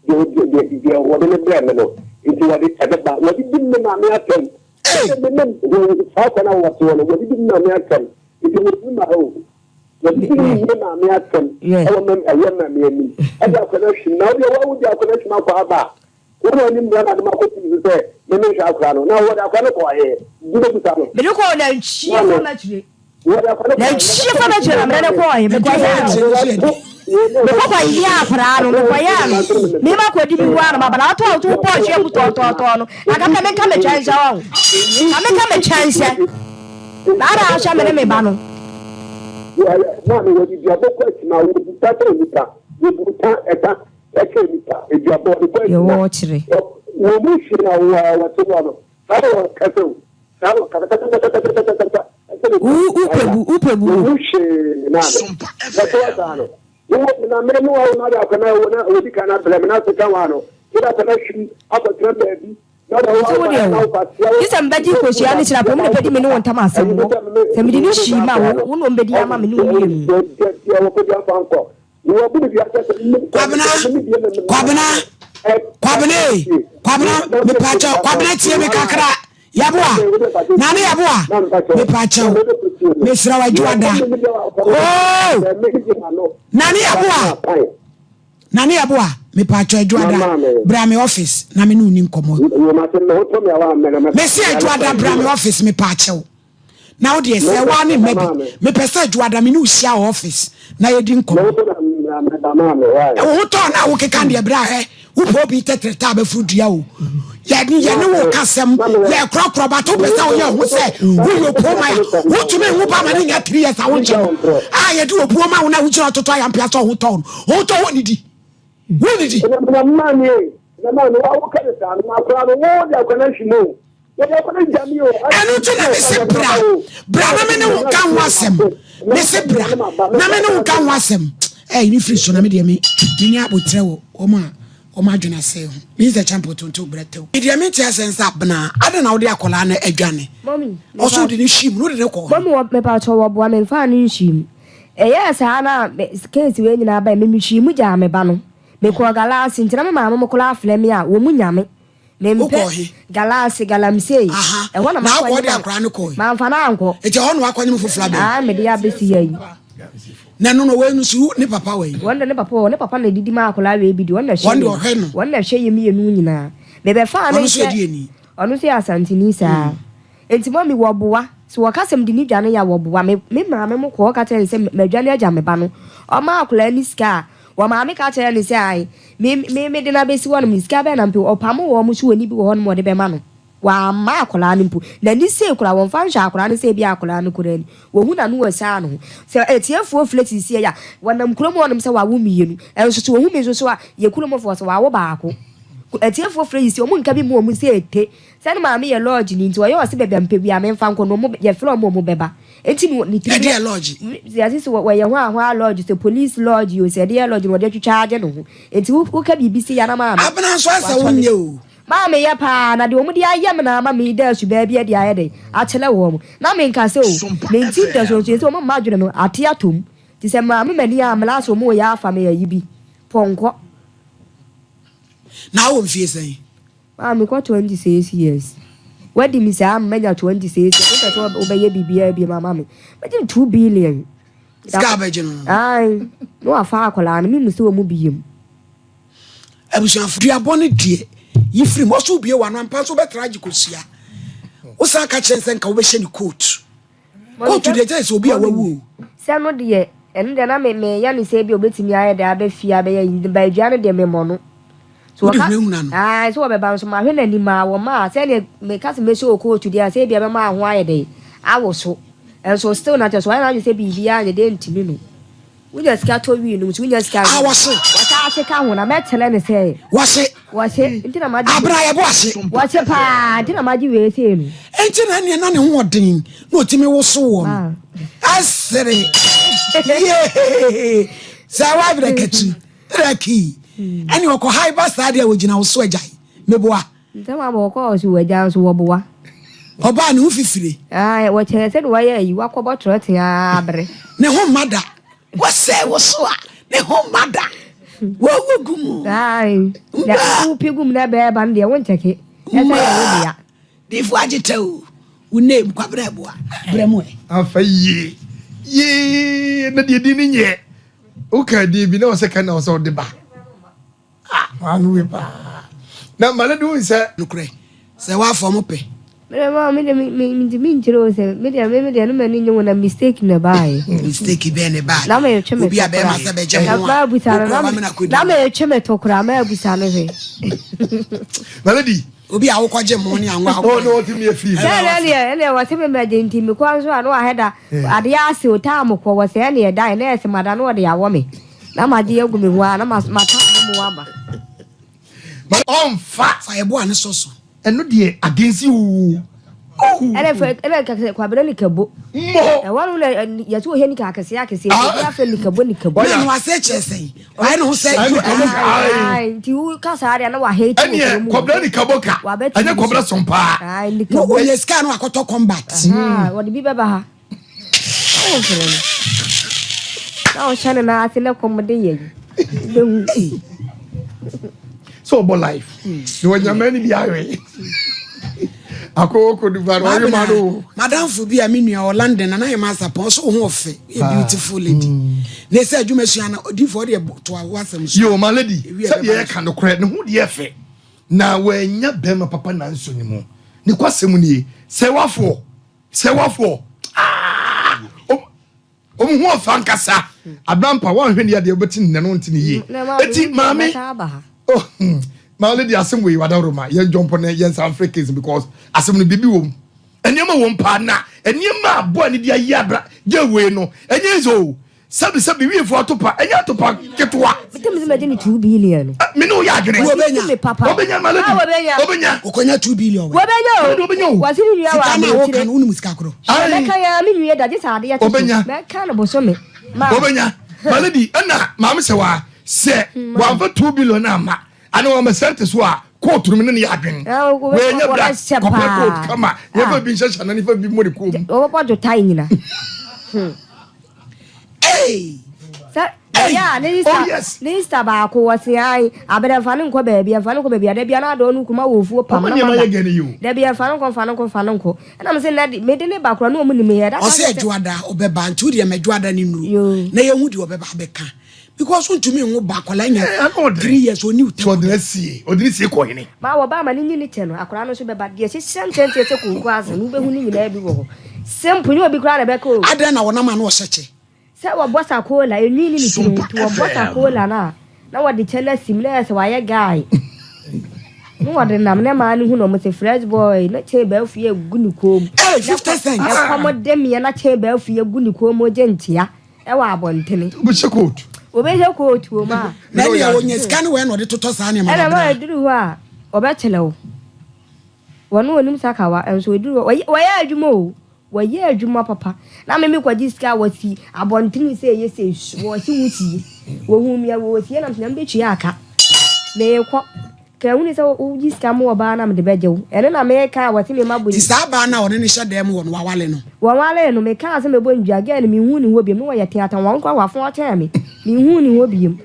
S4: deɛ deɛ deɛ wɔde no brɛ me no, nti wɔde ɛbɛba. Wɔde di me maame atɛm. Sɛ me ne wɔ saa kwan a wɔte hɔ no, wɔde di me maame atɛm. Nti wɔtumi maa o. Wɔdidi ne maame atɛm wɔ mɛm ɛyɛ maame anim ɛde akwadaa hwim na wodeɛ wawo de akwadaa hwim akɔ aba a wo na anim mmara na ade ma akɔ tim so sɛ me me nhwɛ akwadaa no na wɔde akwadaa no kɔ ɛɛ di bɛ bisa no.
S3: Mede kɔɔ nantwie fam akyire. Nantwie fam akyire na mede no kɔɔe mekɔyɛɛ no. Mekɔ kɔyɛɛ akwadaa no mekɔyɛɛ no mema kɔdi me wu ano maba na ɔtɔ ɔto bɔɔ hwɛ mu tɔɔtɔɔtɔɔ no na ka sɛ menka metwɛn nhyɛ wɔn ka menka metwɛn nhyɛ. Na ada ahwɛ me ne me ba no.
S4: Maame, wɔde duabɔ kɔ akyima, wɔbu ta kyerɛ nnipa, wɔbu ta ɛta kyerɛ nnipa, eduabɔ wɔde kɔ akyima.
S3: Yɛwɔ kyerɛ.
S4: Wɔn mu hwee na wɔn a wɔte hɔ no, saa na wɔkasa o, saa na wɔkasa kakakakakakakaka ɛsɛ ne
S3: Wo wopɛ bu wopɛ bu
S4: wɔn mu hwee maame, wɔte hɔ saa no, wowɔ na mene ne wɔn na de akɔna wɔ na wɔdi kan abrɛ me na aseka wɔn ano, wɔde akɔna hwim akɔtena baabi.
S3: Nti wo deɛ wo, gye sɛ mebɛgye nkosua ne kyerɛ apɛ mu na ɛbɛdi me ne wo ntam asɛm wɔ. Sɛ mede no hyii ma wo, wo na ɔmbɛdi ama me ne wo mmienu.
S1: Kwabena, Kwabena, Kwabena ee, Kwabena, mepaakyɛw, Kwabena tie me kakra. Yaboa, Nane Yaboa, mepaakyɛw, mesrɛ wo adwoada. Oh, Nane Yaboa. Nane Yeboah, mepaakyɛw Adwoada bra me office na me ne wo ni nkɔmmɔ. Mese Adwoada bra me office mepaakyɛw. Na wo deɛ sɛ waa ne mma bi. Mepɛ sɛ Adwoada me ne wo hyia wɔ office na yɛdi nkɔmmɔ. Wo ho tɔɔ na wokeka deɛ bra hɛ wopɛ obi tɛtrɛtɛ a bɛforo dua o. Yɛne wo ka sɛm yɛkorɔkorɔ but wopɛ sɛ woyɛ ho sɛ woyɛ opuo ma ya wotumi nwo ba ma ne nya 3 years a wonkyɛ no a yɛde opuo ma wo na wogyina ɔtotɔ ayampea sɛ ɔho tɔɔ no ho tɔ wo nidi wo nidi.
S4: Na maame na maame wa wo kɛne saa no na akora no wo de akora no ahwi mu
S1: Ɛno nti na mese bra, bra na me ne wo nka ho asɛm. Mese bra na me ne wo nka ho asɛm. Ɛyi me firi so na me deɛ me menya abotrɛ wɔ wɔn a wɔn adwene asɛe ho. Me sɛ champo tonto brɛ tew. Me deɛ mente asɛ nsa abena. Adɛn na wode akwadaa no adwane? Ɔso wode no hwim na wode no kɔ hɔ.
S3: Mɔmi wɔ mepatwɔ wɔ boa me nfaa no nhwim. Ɛyɛɛ saa na case wei nyinaa bae me mehwii mu gyaa me ba no. Mekɔɔ Galasi nti na me maame mo koraa frɛ me a wɔn mu nya me. Mempɛ
S1: Wokɔɔ he?
S3: Galase, Galamsey.
S1: Aha.
S3: Ɛhɔ na
S1: Na
S3: makɔ
S1: wokɔɔ de
S3: nye ma
S1: akwaraa no kɔe?
S3: Mamfa no ankɔ.
S1: Nti ɛhɔ na wakɔ nye mo foforɔ abɛn?
S3: Ae, mede abɛsi ha yi.
S1: Na ɛno no, wei no so ne papa wɔ yi?
S3: Wɔn de ne papa wɔ hɔ. Ne papa na ɛdidi ma akwaraa wei bi di. Wɔn na ɛhwɛ
S1: Wɔn de
S3: yɛn.
S1: ɔhwɛ no.
S3: Wɔn na ɛhwɛ yɛn mmienu nyinaa. Mebɛfaa no
S1: Ɔno nso
S3: sɛ
S1: yɛ deɛni?
S3: Ɔno nso yɛ Asanteni saa. Enti mummy wɔboa. Sɛ wɔka sɛ mede no dwane a, wɔboa. Me me maame mo kɔɔ ka kyerɛɛ no sɛ madwane agya me ba no. Ɔmaa akwadaa no sika a, wɔ maame ka kyerɛɛ no sɛ ae, me me mede no abɛsi hɔnom, sika bɛn na mepɛ? Ɔpamoo wɔn sɛ ɔnni bi wɔ hɔnom a ɔde bɛma no. Wamma akwadaa no mpo. N'ani sei koraa, wɔmfa nhwɛ akwadaa no sɛ ebia akwadaa no koraa ni. Wɔhu n'ano wɔasiane ne ho. Sɛ atiefoɔ frɛ seesei a, wɔnam kurom hɔnom sɛ wawo mmienu. Nso sɛ wɔhu me nso so a, yɛ kuromfoɔ sɛ wawo baako. Atiefoɔ frɛ yi sɛ wɔnka bi mma wɔn sɛ ete. Sɛ ne maame yɛ lodge ni nti ɔyɛ ɔse baabi a mepɛ biaa menfa nkɔ no ɔmo yɛfrɛ ɔmo ɔmo bɛba nti no ne tiri
S1: Ɛdeɛ lodge?
S3: Yɛse sɛ wɔyɛ hɔ a hɔ a lodge sɛ police lodge o sɛ ɛdeɛ lodge na wɔde atwitwa agye ne ho nti wo woka biribi sei a na maame
S1: Abena nso asɛ wo
S3: watɔ ne
S1: nyɛ o.
S3: Maame yɛ paa na deɛ ɔmo de ayɛ me na ama me da asubaa bi adi ayɛ dɛn akyerɛ wɔn na menka sɛ o mente ntasuo nso sɛ ɔmo mma adwene no ate atom nti sɛ maame m'ani ammra sɛ ɔmo reyɛ afa me ayi bi pɔnkɔ.
S1: Na wowɔ mfie sɛn?
S3: Maa me kɔ 26 years. Wadi me saa ama manya 26 years. Wopɛ sɛ wobɛyɛ biribiara bi ma me. Mɛgye no 2 billion.
S1: Sika a bɛgye no no.
S3: Ae. Na wafa akwadaa no. Memu sɛ wɔn mu bi yam.
S1: Abusuafo, duabɔ no deɛ, yi firi mu. Ɔso wobue w'ano ampa nso wobɛtra agye kosua. Wosan ka kyerɛ no sɛ nka wobɛhyɛ no coat. Coat deɛ kyerɛ sɛ obi a wawu o.
S3: Sɛ no deɛ, ɛno deɛ na me meyɛ no sɛ ebi a obetumi ayɛ dɛ aba fie abɛyɛ yi, ba adua no deɛ memmɔ no. So
S1: Wode
S3: wɔka
S1: hunahuna no?
S3: Ae, sɛ wɔbɛba nso mahwɛ n'anim a wɔma a sɛdeɛ meka sɛ mɛhyɛ wo coat deɛ a sɛ ebia bɛma ho ayɛ dɛ awoso. Nso still na kyerɛ sɛ wayɛ n'adwene sɛ biribiara nyɛ dɛ ntumi no. Wonya sika tɔ wii nom nso wonya sika
S1: Ah, wɔse.
S3: Wɔsan ahye ka ho na mɛkyerɛ no sɛ.
S1: Wɔse.
S3: Wɔse, nti na magye.
S1: Abena yɛbo ahye.
S3: Wɔse paa, nti na magye wei sei no.
S1: Nti na ɛneɛ na ne ho ɔden na ɔtumi woso woɔ no. Ɛsere. Yee. Sɛ wabrɛ kakyi. Raki. Ɛne ɔkɔ ha ba saa deɛ wɔgyina wo so agyae. Meboa.
S3: Ntɛm a wɔkɔɔ so wɔ agya nso wɔboa.
S1: Ɔbaa ne ho fifire.
S3: Ae, wɔkyerɛ sɛdeɛ wayɛ ayi, wakɔbɔ trɔte ara bere.
S1: Ne ho mma da. Wɔsɛe wo so a, ne ho mma da. Wɔwɔ gu mu.
S3: Ae, na wopi gu mu na ɛbɛɛba no deɛ wonkyɛke. Ɛsɛ yɛ wo dea.
S1: Difo agye tɛ o. Wo name Kwabena Abua. Brɛ mu ɛ.
S2: Afa yie yie na deɛ din no nyɛ. Woka din bi na wɔsɛ ka na wɔsɛ wode ba. Ah, maame wei paa. Na male de wohu sɛ.
S1: Nokorɛ, sɛ woafa ɔmo pɛ.
S3: Me deɛ maa me deɛ me me ntumi nkyerɛ o sɛ me deɛ me me deɛ no m'ani nye ho na mistake na ɛbaayɛ.
S1: Mistake bɛn na ɛbaayɛ?
S3: Na me retwe me
S1: Obi
S3: to
S1: a bɛrima
S3: koraa.
S1: sɛ bɛgye
S3: Na
S1: ho a,
S3: maa busa no
S1: wokura
S3: na
S1: wamena kɔdi
S3: na
S1: mu.
S3: me retwe me to koraa maa busa no hwɛ.
S2: Melody.
S1: Obi a wokɔgye mo ne anwa
S2: Oh, no, ɔte mi afiri.
S3: Sɛ ɛnɛ deɛ ɛnɛ wɔse me mɛgye nti mekɔ nso a na wahɛ da adeɛ ase o taa mokɔ wɔ sɛ ɛne ɛda ɛnɛ ɛsɛ mada na ɔde awɔ me. Na magye agu me ho ara na maka me mu aba.
S2: Ma ɔnfa.
S1: Fa yɛ boa ne sɔ so.
S2: Ɛno deɛ agensi oo.
S3: Ɛna fɛ ɛna kɛse kwabena nikabo.
S2: Mmɔ.
S3: Ɛwɔ no na yɛsɛ ohia nika akɛseɛ akɛseɛ nti obi afɛ nikabo nikabo.
S1: Na no ase kyerɛ sɛn? Wayɛ ne ho sɛ.
S3: Ayi nti wo ka saa deɛ na wa hate wɔ
S2: Ɛneɛ
S3: kurom hɔ.
S2: kwabena nikabo ka. Ɛnyɛ kwabena sɔmpaa.
S3: Ayi
S1: Na
S3: nikabo.
S1: ɔyɛ sika na wakɔtɔ combat.
S3: Wɔde bi bɛba ha. Na wofrɛ no na wohyɛ ne nan ase na kɔm de yɛ wobɛhu.
S2: Sɛ ɔbɔ life na wanya mani bi awe akɔ kɔ duba no ɔyɛ ma no.
S1: Madamfo bi a me nua wɔ London na n'ayɛ ma asapɔn ɔsɛ wo ho ɔfɛ yɛ beautiful lady na ɛsɛ adwuma sua na odiifo ɔde to awo asɛm so.
S2: Yo my lady sɛ deɛ yɛka nokorɛ ne ho deɛ fɛ na wanya bɛrima papa nanso ne mu ne kwasɛm nie sɛ wafoɔ. Sɛ wafoɔ ah ɔmo ho ɔfa nkasa abrampa wɔnhwɛ ne yadeɛ wobɛte ne no nte ne yie eti maame oh hmm maame de asɛm wei wadaworo ma yɛn jɔnpɔ ne yɛn nsa nfrɛ case because asɛm no biribi wɔm nneɛma wɔm paa na nneɛma a bɔ ne de ayɛ abra gye wei no ɛnyɛ nso o Sɛbi sɛbi wiefo atopa ɛnyɛ atopa ketewa.
S3: Me tɛm sɛ mɛgye ne 2 billion no.
S2: Me ne wo yɛ adwene.
S1: Wɔbɛnya.
S3: Me papa.
S2: Wɔbɛnya ma lady.
S3: Ah wɔbɛnya.
S2: Wɔbɛnya.
S1: Ɔkɔnya 2 billion wɛ.
S3: Wɔbɛnya o.
S2: Lady wɔbɛnya o.
S3: Wɔse ne nua wɔ
S1: Sika no a
S3: aburokyire.
S1: woka no wonim sika korɔ.
S2: Ayi.
S3: Mɛka ya me nwie da gye sɛ adeɛ kye so.
S2: Wɔbɛnya.
S3: Mɛka no bosome. Ma.
S2: Wɔbɛnya. Ma lady ɛna maame sɛ wa sɛ wɔamfa 2 billion amma. Ana wɔn sɛnte so a coat no ne ne yɛ adwen. Wei nyɛ bra kɔpɛ coat kama. Yɛfa bi nhyɛ hyɛ na nifa bi mmɔ ne kɔn mu.
S3: Wɔbɛbɔ dwotae nyina.
S1: Hey!
S3: Sɛ ɛyɛ a ne
S2: Oh
S3: sista ne sista baako wɔ se an abɛdɛ nfa no nkɔ baabi nfa no nkɔ baabi a dabi ana adɔɔ no kuma wɔ ofuo pam na mada dabi nfa no nkɔ nfa no nkɔ nfa no nkɔ ɛna me se na de mede ne ba kora ne ɔmu nim yɛ da
S1: Ɔsɛ adwoada ɔbɛba nti wodeɛ ma adwoada ne nnuru na yɛhu deɛ ɔbɛba abɛka Because wontumi nwo ba akwadaa nya 3 years ɔni wo
S2: tɛm. Ɔde asie ɔde ne sie kɔ hene.
S3: Maa wɔba ama ne nyini kyɛ no akwadaa no nso bɛba deɛ hyehyɛ nkyɛnkyɛn sɛ kooko ase no wobɛhu ne nyinaa bi wɔ hɔ simple nyɛ obi koraa na ɛbɛka o.
S1: Adɛn na wɔnam ano ɔhyɛ kyɛ.
S3: Sɛ wɔbɔ sakola enwi ne ne tiri ho nti wɔbɔ sakola no a na wɔde kyɛ no asim na ayɛ sɛ wayɛ guy na wɔde nam na maa no hu na wɔn sɛ fresh boy na kyɛn baafu yɛ gu ne kɔn mu.
S1: Hey, 50 cents.
S3: Ɛkɔm de meɛ na kyɛn baafu yɛ gu ne kɔn mu gye nkyea. Ɛwɔ abɔntene.
S2: Wobɛhyɛ coat.
S3: Wobɛhyɛ coat wɔ mu a.
S1: Na ɛnea ɔnya sika no wɛn na ɔde totɔ saa nneɛma no
S3: Ɛna ma
S1: abena.
S3: ɛduru hɔ a, ɔbɛkyerɛ wo. Wɔn wɔnim sakawa nso ɛduru hɔ, wɔyɛ adwuma o, wɔyɛ adwuma papa. Na me mekɔgye sika a wɔsi abɔntene sɛ ɛyɛ sɛ wɔsi wo sie. Wɔhu me a wɔsie nam sɛ na mebɛtua aka. Meekɔ. Ka ehunu sɛ wogye sika ma ɔbaa na mede bɛgye wo. Ɛno na meka a wɔse me mma bɔ
S1: Nti saa baa no a ɔne no hyɛ dan mu hɔ no wawale no?
S3: Wɔwalee no, mekaa sɛ mɛbɔ no dua, girl no menhuu ne hɔ biom, ne wɔyɛ teatea, wɔn koraa wafo akyɛn me, menhuu ne hɔ biom.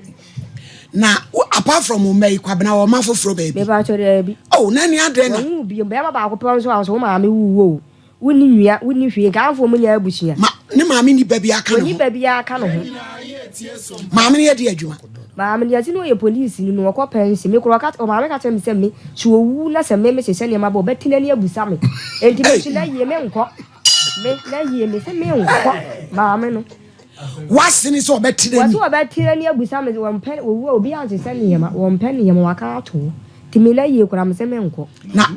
S1: Na wo apart from wo mma yi, Kwabena wɔ mma foforɔ baabi?
S3: Mepakyɛw daabi.
S1: Oh, na ɛne adɛn na.
S3: Wɔnwoo biom, bɛɛma baako pɛ nso a nso wo maame wuu o, wonni nua, wonni hwee, Ghanfoɔ mu nyɛ abusua.
S1: Ma ne maame nni ba biara ka ne ho.
S3: Wɔnni ba biara ka ne ho.
S1: Maame no yɛ de adwuma.
S3: Maame no yɛse na ɔyɛ police ni no ɔkɔ pɛnhye me koraa ɔka ɔmaame ka kyerɛ me sɛ me sɛ owu na sɛ me me hyehyɛ nneɛma bɔ ɔbɛte n'ani abusa me enti me so na yie me nkɔ me na yie me se me nkɔ maame no.
S1: W'ase ne sɛ ɔbɛte n'ani.
S3: Wɔse ɔbɛte n'ani abusa me wɔmpɛ owu a obi anhyehyɛ nneɛma wɔmpɛ nneɛma waka ato hɔ nti me na yie koraa me se me nkɔ.
S1: Na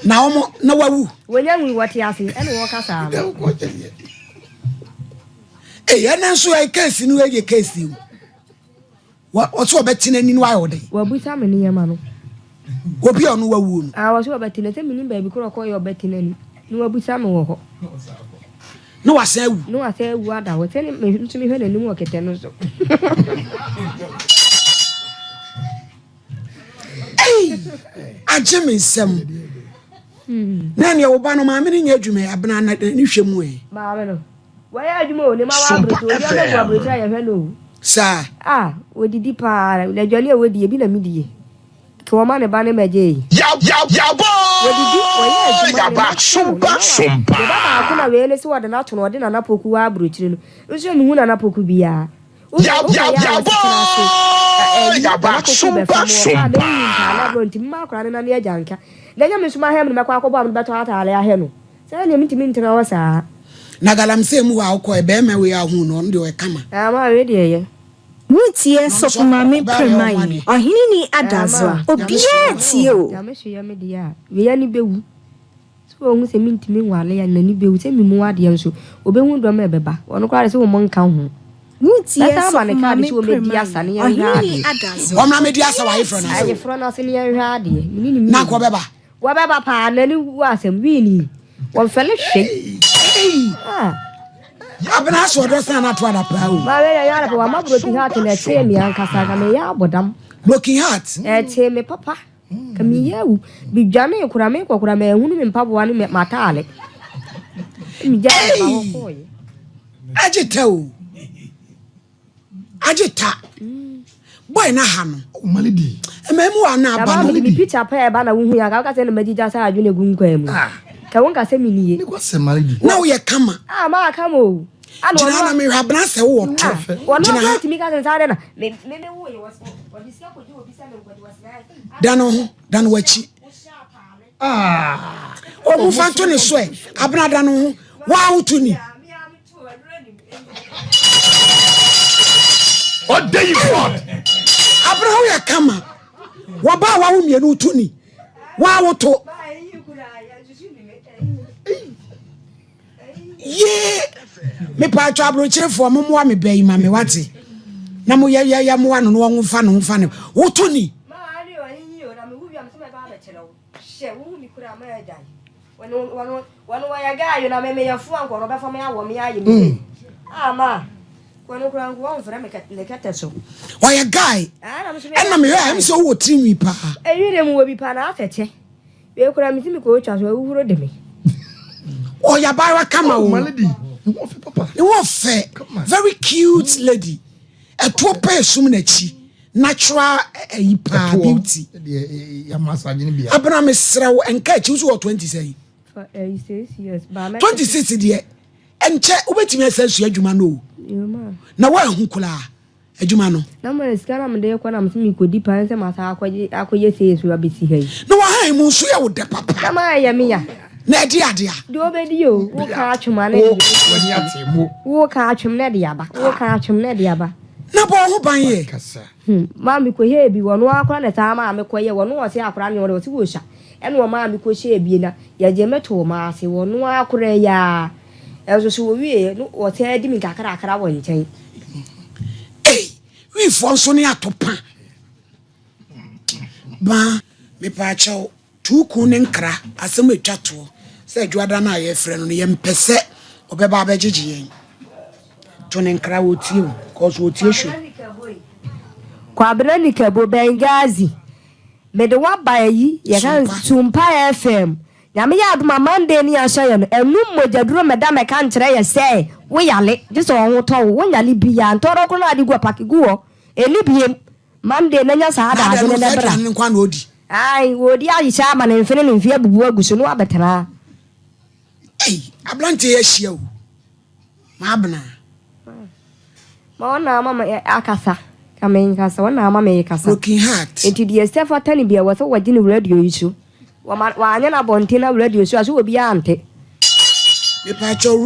S1: na wɔn na wawu.
S3: Wɔnya nwui wɔte ase ɛna wɔka saa no.
S1: Ei ɛnɛ nso ɛ case no yɛ case o. Wɔsɛ ɔbɛte n'ani no ayɛ ɔdɛn?
S3: Wabusa me nneɛma no.
S1: Obi a ɔno wawuo no.
S3: Ah wɔsɛ ɔbɛte n'ani sɛ menim baabi korɔ ɔkɔyɛ ɔbɛte n'ani na wabusa me wɔ hɔ.
S1: Na wasan awu.
S3: Na wasan awu ada hɔ sɛ me nso mehwɛ n'anim wɔ kɛtɛ no so.
S1: Ei agye me nsam. Na ɛneɛ wo ba no maame no nyɛ adwuma yi abena na ne hwɛ mu ɛ.
S3: Maame no wɔyɛ adwuma o ne ma wɔ aburokyire obi abɛgu aburokyire a yɛhwɛ no o.
S1: Saa.
S3: Ah wɔdidi paa na aduane a wɔdi ebi na me die ke wɔma ne ba ne mɛgye yi. Wɔdidi wɔyɛ adwuma ne ma kyerɛ o ne ma wɔ ne ba baako na wei ne se wɔde no ato no ɔde nana poku wɔ aburokyire no nso mehu nana poku biara.
S1: Na galamsey mu hɔ a wokɔɛ bɛɛma wei a wohuu no ɔno deɛ ɔyɛ kama.
S5: Woretie Sɔfo Maame Premayi, Ɔhene Ni Adazoa, obiara tie o.
S3: Sɛ ɔhu sɛ mentumi nware a, n'ani bɛwu. Sɛ memmu adeɛ nso, ɔbɛhu dɔm a ɛbɛba. Ɔno koraa deɛ, sɛ wɔn nka ho.
S5: Woretie
S3: Mɛsan ama
S5: Sɔfo
S3: no kaade
S5: Maame
S3: sɛ ɔmmɛdi
S5: Premayi,
S3: asa na yɛnhwɛ
S5: Ɔhene Ni
S3: adeɛ.
S5: Adazoa,
S1: Ɔmmra mmɛdi
S5: obiara
S1: asa wɔ ayeforɔ no
S5: tie
S1: ase.
S5: o.
S3: Ayeforɔ no ase na yɛnhwɛ adeɛ. Me ne no
S1: Na anka
S3: mmienu.
S1: ɔbɛba.
S3: Wɔbɛba paa, n'ani wu asɛm. Wii wɔmfɛle hwee. Ah.
S1: Abena aso ɔdɔ san ato adapaa o.
S3: Maame yɛ yɛ adapaa, wama broken heart na ɛtee me ankasa, nka meyɛ abɔdam.
S1: Broken heart.
S3: Ɛtee me papa. Ka meyɛ awu. Medwanee koraa, mekɔ koraa manhunu me mpaboa ne m'ataale. Megyaa me ba hɔ kɔɔeɛ.
S1: Agye ta o. Agye ta. Boy na ha no. Mmamu wa na aba no.
S3: Mede me picture pɛ ɛba na wohu yɛ anka woka sɛ na magyigya sɛ adwene gu nkwan mu.
S1: Ah.
S3: Ka wonka sɛ menie.
S1: Na woyɛ kama.
S3: Ah, maa kama o.
S1: Gyina ha na mehwɛ abena sɛ wowɔ to.
S3: Wɔn
S1: Gyina
S3: a
S1: ha.
S3: tumi ka sɛ nsa dɛ na me me me wo yɛ wɔde sika kɔgye obi sɛ me nkɔgye wɔsena
S1: Da no ho, da no w'akyi. Ɔmo fa nto ne so ɛ. Abena da no ho. Waa woto ni.
S2: Ɔde yi fɔt.
S1: Abena woyɛ kama. Wɔbaa wawo mmienu woto ni. Waa woto. Yee mepatwa aburokyerefoɔ mo mmoa me bɛyi ma me wate na mo yɛ yɛ yɛ mmoa no na wɔn fa ne ho fa ne woto ni. Ɔyɛ guy ɛna mehwɛ a ɛm sɛ wowɔ tirinwi paa.
S3: Ɛnwi de mu wɔ bi paa na afɛkyɛ. Wei koraa mesi me kɔɔtwa so ahuhuro de me.
S1: Ɔyɛ abaayewa kama o.
S2: Malady, ne ho fɛ papa.
S1: Ne ho fɛ. Very cute lady. Ɛtoɔ pɛ esum n'akyi. Natural ɛyi paa beauty. Abena mesrɛ wo ɛnka akyi wo so wɔ 20 sɛn? 26 deɛ ɛnkyɛ wobɛtumi asɛ asua adwuma no o. Na woahu koraa. Adwuma no.
S3: Na ma sika na mede rekɔ na mese mekɔdi paa sɛ masan akɔgye akɔyɛ sei so abɛsi ha yi.
S1: Na wahan mu nso yɛ wo dɛ papa.
S3: Na ma ɛyɛ me ya.
S1: Na ɛde ade a.
S3: Deɛ ɔbɛdi o, wo ka atwom a na ɛde
S2: W'ani ate mo.
S3: Wo ka atwom na ɛde aba, wo ka atwom na ɛde aba.
S1: Na bɔ wo ho ban yɛ.
S3: Hmm, maa mekɔhɛɛ bi, ɔno ara koraa na ɛsaa maa mekɔyɛ, ɔno ɔse akora ne ɔde ɔse wɔsua, ɛna ɔmaa mekɔhyɛɛ bi na yɛgye me too m'ase, ɔno ara koraa yi ara. Nso so wɔwieɛ no wɔtaa di me nkakrakra wɔ nkyɛn.
S1: Ei, wifoɔ nso ne atopa. Baa, mepaakyɛw, Tuukuu ne Nkra, asɛm a ɛtwa toɔ sɛ Adwoada no a yɛrefrɛ no no, yɛmpɛ sɛ ɔbɛba abɛgyegye yɛn. To ne nkra, ɔtie o, cause ɔtie show.
S3: Kwabena Nikabo, Benghazi, mede wo aba ayi, yɛka no Sumpa FM. Nyame yɛ adom a Monday ne ahyɛ yɛ no ɛnum mogya duro mɛda mɛka nkyerɛ yɛ sɛ wo yale gye sɛ ɔho tɔ wo wo nyale biaa ntɔrɔ koro no ade gu ɔpake gu hɔ ɛni biem Monday na nya saa
S1: Na
S3: adaagye
S1: adɛn
S3: no
S1: no
S3: nɛ
S1: sɛ
S3: bra.
S1: aduane no nko ara na ɔdi.
S3: Ae wɔdi ahyehyɛ ama ne mfe ne ne mfe abubu agu so na wabɛtena.
S1: Ei abranteɛ yi ahyia o. M'abena.
S3: Ma wɔn na ama me akasa. Ka me nkasa, wɔn na ama me kasa.
S1: Broken heart.
S3: Nti deɛ sɛ fata no bia wɔ sɛ wɔgye no radio yi so. Wɔma wɔanyɛ no abɔnten na radio so a so obiara nte.
S1: Mepaakyɛw.